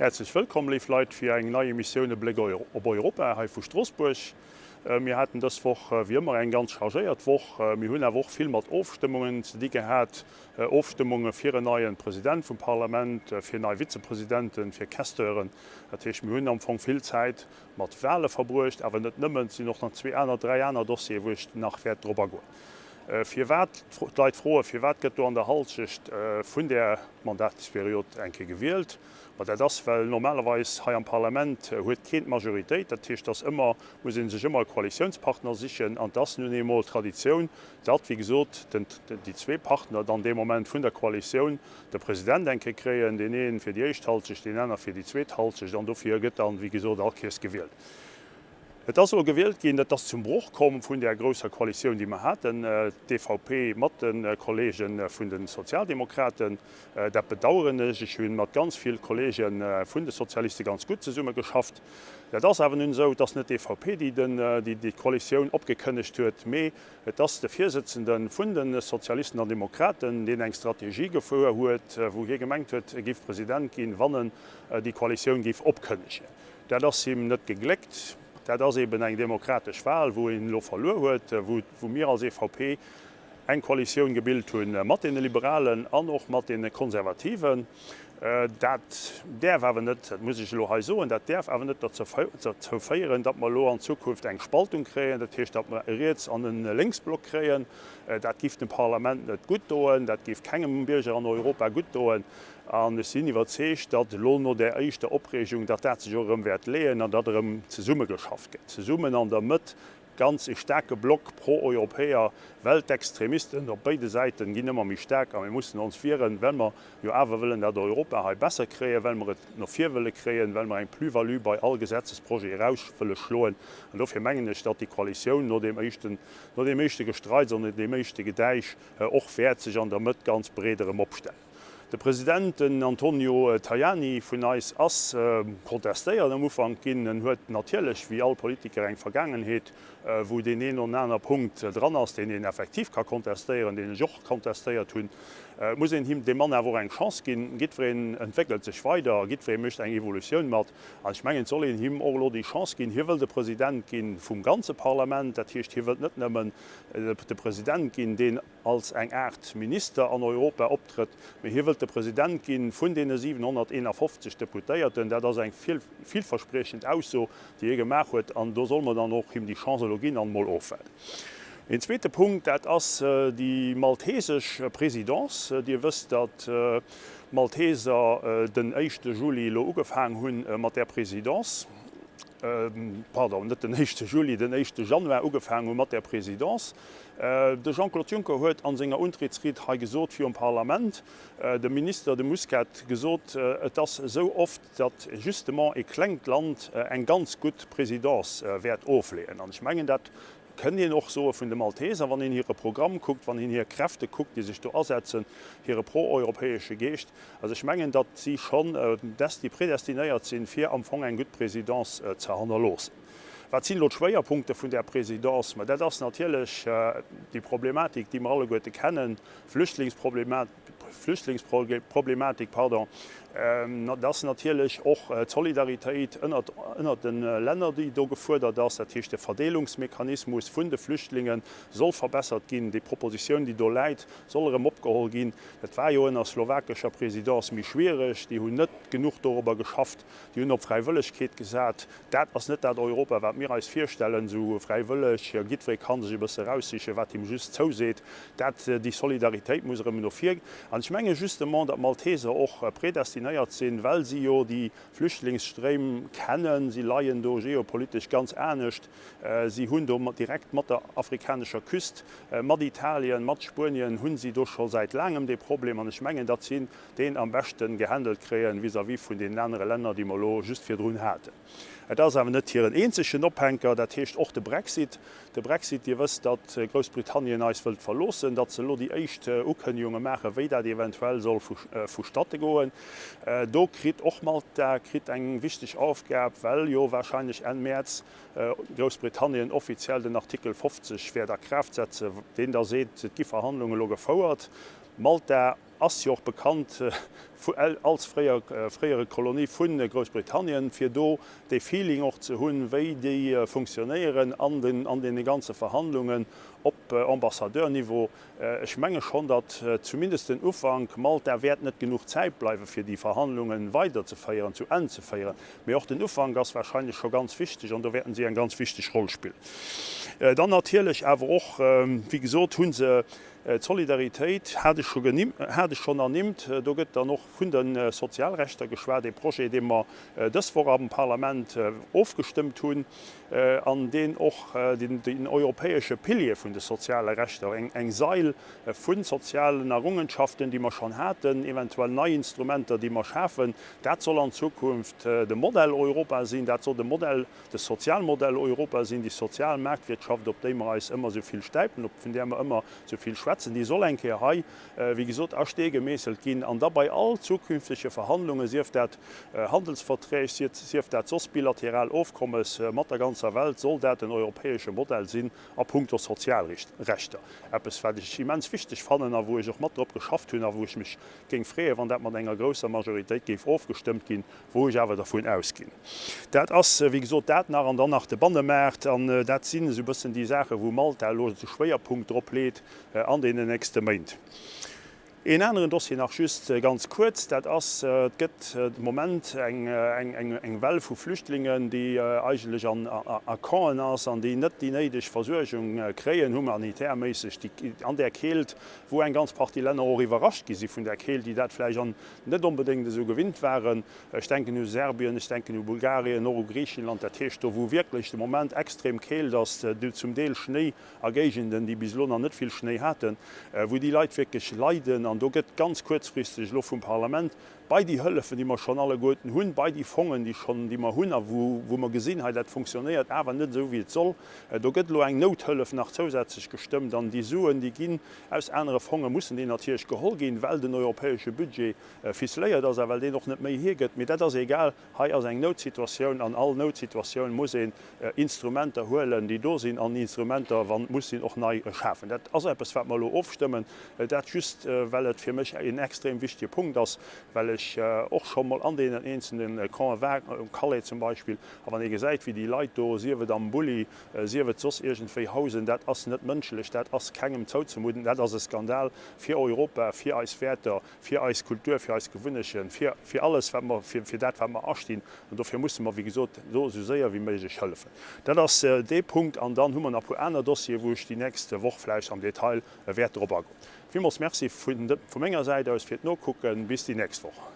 Häerzlech wëllkomm, léif Leit, fir eng nei Emissioun E Bléck op Europa hei vu Stroossbuerg. Mir haten dës Woch wéi ëmmer eng ganz chargéiert Woch. Mir hunn awer och vill mat Ofstëmmungen ze di gehat. Ofstëmmunge fir en neien President vum Parlament, fir nei Vizepresidenten, fir Questeuren. Dat heescht, mir hunn am Fong vill Zäit mat Wale verbruecht, awer net nëmmen. Et sinn och nach zwee aner, dräi aner Dossiere wou ech nach wäert drop agoen. Firwat, d'Leit froen, firwat gëtt do an der Halschecht vun där Mandatsperiod eng Kéier gewielt? Ma dat ass, well normalerweis hei am Parlament huet keen d'Majoritéit. Dat heescht, dass ëmmer, muss ee sech ëmmer e Koalitiounspartner sichen. An et ass nun eemol Traditioun, datt, wéi gesot, den, déi zwee Partner dann dee Moment vun der Koalitioun de President eng Kéier kréien, deen ee fir déi éischt Halschecht, deen aner fir déi zweet Halschecht. An dofir gëtt dann, wéi gesot, all Kéiers gewielt. Et ass elo gewielt ginn, et ass zum Broch komm vun där grousser Koalitioun, déi mer haten, d'EVP mat de Kollege vun de Sozialdemokraten. Dat bedauern ech. Ech hu mat ganz vill Kollege vun de Sozialiste ganz gutt zesummegeschafft. Dat ass awer nun esou, et ass net d'EVP, déi déi Koalitioun opgekënnegt huet, mee et ass de Virsëtzende vun de Sozialisten an Demokraten, deen eng Strategie gefuer huet, wou hie gemengt huet, e géif President ginn, wann en déi Koalitioun géif opkënnegen. Dat ass him net gegléckt. Dat ass eben eng demokratesch Wahl, wou een elo verluer huet, wou mir als EVP eng Koalitioun gebilt hu mat deene Liberalen an och mat deene Konservativen. Dat däerf awer net, dat muss ech elo hei soen, dat däerf awer net derzou féieren, datt mer elo an Zukunft eng Spaltung kréien, dat heescht, datt mer e Riets an e Lénksblock kréien. Dat géif dem Parlament net gutt doen, dat géif kengem Bierger an Europa gutt doen. An ech sinn iwwerzeegt, datt elo no där éischter Opreegung, datt dat sech och erëm wäert leeën an datt erëm zesummegeschafft gëtt, zesummen an der Mëtt, ganz e staarke Block Pro-Europäer, well d'Extremisten op béide Säiten ginn ëmmer méi staark a mir mussen ons wieren, well mer jo awer wëllen dat Europa hei besser kréien, well mer et no vir wëlle kréien, well mer eng Plus-value bei all Gesetzesprojet eraus wëlle schloen. An dofir mengen ech, datt déi Koalitioun no deem éischten, no deem éischte Gestreits an no deem éischte Gedäisch och wäert sech an der Mëtt ganz breet erëm opstellen. De President, den Antonio Tajani vun eis, ass protestéiert am Ufank ginn. En huet natierlech, wéi all Politiker, eng Vergaangenheet, wou deen een oder aner Punkt dran ass, deen een effektiv ka kontestéieren, deen ech och kontestéiert hunn. Et muss een him, deem Mann awer och eng Chance ginn. Jiddwereen entwéckelt sech weider, jiddweree mécht eng Evolutioun mat. An ech mengen, et soll een him och elo déi Chance ginn. Hie wëll de President gi vum ganze Parlament, dat heescht, hie wëllt net nëmmen de President ginn, deen, als eng Aart Minister an Europa optrëtt, mee hie wëllt de President gi vun deene 751 Deputéierten. Dat ass eng villverspriechend Ausso, déi hie gemaach huet, an do solle mer dann och him déi Chance elo ginn an emol ofwaarden. Een zweete Punkt, dat ass déi maltesesch Présidence. Dir wësst, datt d'Malteser den éischte Juli elo ugefaang hu mat där Présidence, pardon, net den éischte Juli, den éischte Januar ugefaang hu mat där Présidence. De Jean-Claude Juncker huet a senger Untrittsried hei gesot virum Parlament, de Minister, de Muscat, gesot, et ass esou oft, datt justement e klengt Land eng ganz gutt Présidence wäert ofleeën. An ech mengen, dat kënnt een och soe vun de Malteser, wann een hire Programm kuckt, wann een hir Kräfte kuckt, déi sech do asetzen, hire pro-europäesche Geescht. Also ech mengen, datt si schonn prédestinéiert sinn, fir am Fong eng gutt Présidence ze hannerloossen. Wat sinn elo d'Schwéierpunkte vun där Présidence? Ma dat ass natierlech déi Problematik, déi mer alleguerte kennen, d'Flüchtlingsproblematik, pardon. Dat ass natierlech och d'Solidaritéit ënnert, ënnert de Länner, déi do gefuerdert ass. Dat heescht, de Verdeelungsmechanismus vun de Flüchtlinge soll verbessert ginn. Déi Propositioun, déi do läit, soll erëm opgeholl ginn. Dat war jo ënner slowakescher Présidence méi schwiereg. Déi hunn net genuch dorobber geschafft. Déi hunn op Fräiwëllegkeet gesat. Dat ass net dat Europa, wat mir eis virstellen, esou fräiwëlleg, jiddweree ka sech e bësse eraussichen, wat him just zouseet. Dat, déi Solidaritéit muss erëm no vir. An ech menge justement, datt d'Malteser och predestinéiert sinn, well si jo déi Flüchtlingsstréim kennen. Si leien do geopolitesch ganz anescht. Si hunn do direkt mat der afrikanescher Küst, mat Italien, mat Spuenien hu si do scho säit laangem dee Problem. An ech mengen, datt si deen am beschten gehandelt kréien vis-à-vis vun deenen anere Länner, déi mer elo just virdrun haten. Et ass awer net hiren eenzegen Ophänker, dat heescht och de Brexit. De Brexit, Dir wësst, datt Groussbritannien eis wëllt verloossen, datt se elo déi éischt Ukënnegunge maachen, wéi dat eventuell soll vustatte goen. Do kritt och Malta kritt eng wichteg Aufgab, well jo wahrscheinlech Enn Mäerz Groussbritannien offiziell den Artikel 50 wäert a Kraaft setzen, deen da seet, et gi Verhandlungen elo gefouert. Malta. ass jo och bekannt als fréiere Kolonie vu Groussbritannien, fir do dee Feeling och ze hunn, wéi déi funktionéieren an deene ganze Verhandlungen op Ambassadeurniveau. Ech menge schonn, datt zumindest den Ufank, Malta wäert net genuch Zäit bleiwen, fir déi Verhandlunge weiderzeféieren, zu Enn ze féieren, mee och den Ufank ass wahrscheinlech scho ganz wichteg an do wäerten si eng ganz wichteg Roll spillen. Dann natierlech awer och, wéi gesot, hu se d'Solidaritéit, hat ech scho hat ech schonn ernimmt, do gëtt dann och vun de Sozialrechter geschwat, ee Projet, dee mer dës Woch am Parlament ofgestëmmt hunn an deen och den europäesche Pilier vun de soziale Rechter, eng Sail vu sozialen Errungenschaften, déi mer schonn haten, eventuell nei Instrumenter, déi mer schafen, dat soll an Zukunft de Modell Europa sinn, dat soll de Modell, de Sozialmodell Europa sinn, déi sozial Maartwirtschaft, op déi mer eis ëmmer esou vill stäipen, op vun där mer ëmmer esou vill schwätzen, déi soll eng Kéier hei, wéi gesot, a Stee gemeesselt ginn an da bei all zukünftege Verhandlungen, sief dat Handelsverträg, sief dat soss bilateral Ofkommes mat der ganzer Welt, soll dat den europäesche Modell sinn a puncto Sozialrechter. Eppes, wat ech immens wichteg fannen a wou ech och mat drop geschafft hunn a wou ech mech géing freeën, wann dat mat enger grousser Majoritéit géif ofgestëmmt ginn, wou ech awer dervun ausginn. Dat ass, wéi gesot, dat nach an dann nach de Bannemaart. An dat sinn esou e bëssen déi Saachen, wou Malta elo de Schwéierpunkt drop leet an deenen nächste Méint. Een aneren Dossier nach just ganz kuerz, dat ass, et gëtt de Moment eng Well vu Flüchtlingen, déi eigentlech a Campen ass an déi net déi néideg Versuergung kréien, humanitärméisseg, déi an där Keelt, wou eng ganz Partie Länner och iwwerrascht gi si vun där Keelt, déi dat vläicht an net onbedéngt esou gewinnt waren. Ech denken u Serbien, ech denken u Bulgarien, och u Griichenland, dat heescht do wou wierklech de Moment extrem Keelt ass, zum Deel Schnéi a Géigenden, déi bis elo nach net vill Schnéi haten, wou déi Leit wierklech leiden. An do gëtt ganz kuerzfristeg elo vum Parlament bei déi Hëllefen, déi mer schonn alleguerten hunn, bei déi Fongen, déi schonn, déi mer hunn a wou, wou mer gesinn, hei dat funktionéiert awer net esou wéi et soll, do gëtt elo eng Nouthëllef nach zousätzlech gestëmmt an déi Suen, déi ginn Aus anere Fonge mussen déi natierlech geholl ginn, well den europäesche Budget ficeléiert ass a well deen och net méi hiergëtt. Mee dat ass egal, hei ass eng Noutsituatioun. An all Noutsituatioun muss een Instrumenter huelen, déi do sinn, an Instrumenter, wann et muss sinn, och nei schafen. Dat ass eppes, wat mer elo ofstëmmen. Dat just, well et fir mech een extrem wichtige Punkt ass, well ech och scho mol an deenen eenzelne Campe war, um Calais zum Beispill, a wann ee gesäit, wéi déi Leit do, sief et am Bulli, sief et soss iergendwéi hausen, dat ass net mënschlech, dat ass kengem zouzemudden, dat ass e Skandal fir Europa, fir eis Wäerter, fir eis Kultur, fir eis Gewunnechten, fir, fir alles, wat mer, fir, fir dat, wat mer astinn. An dofir musse mer, wéi gesot, do esou séier wéi méiglech hëllefen. Dat ass dee Punkt. An dann hu mer nach e puer aner Dossieren, wou ech déi nächst Woch vläicht am Detail wäert drop agoen. Villmools Merci vu, vu menger Säit aus fir d'Nokucken. Bis déi nächst Woch.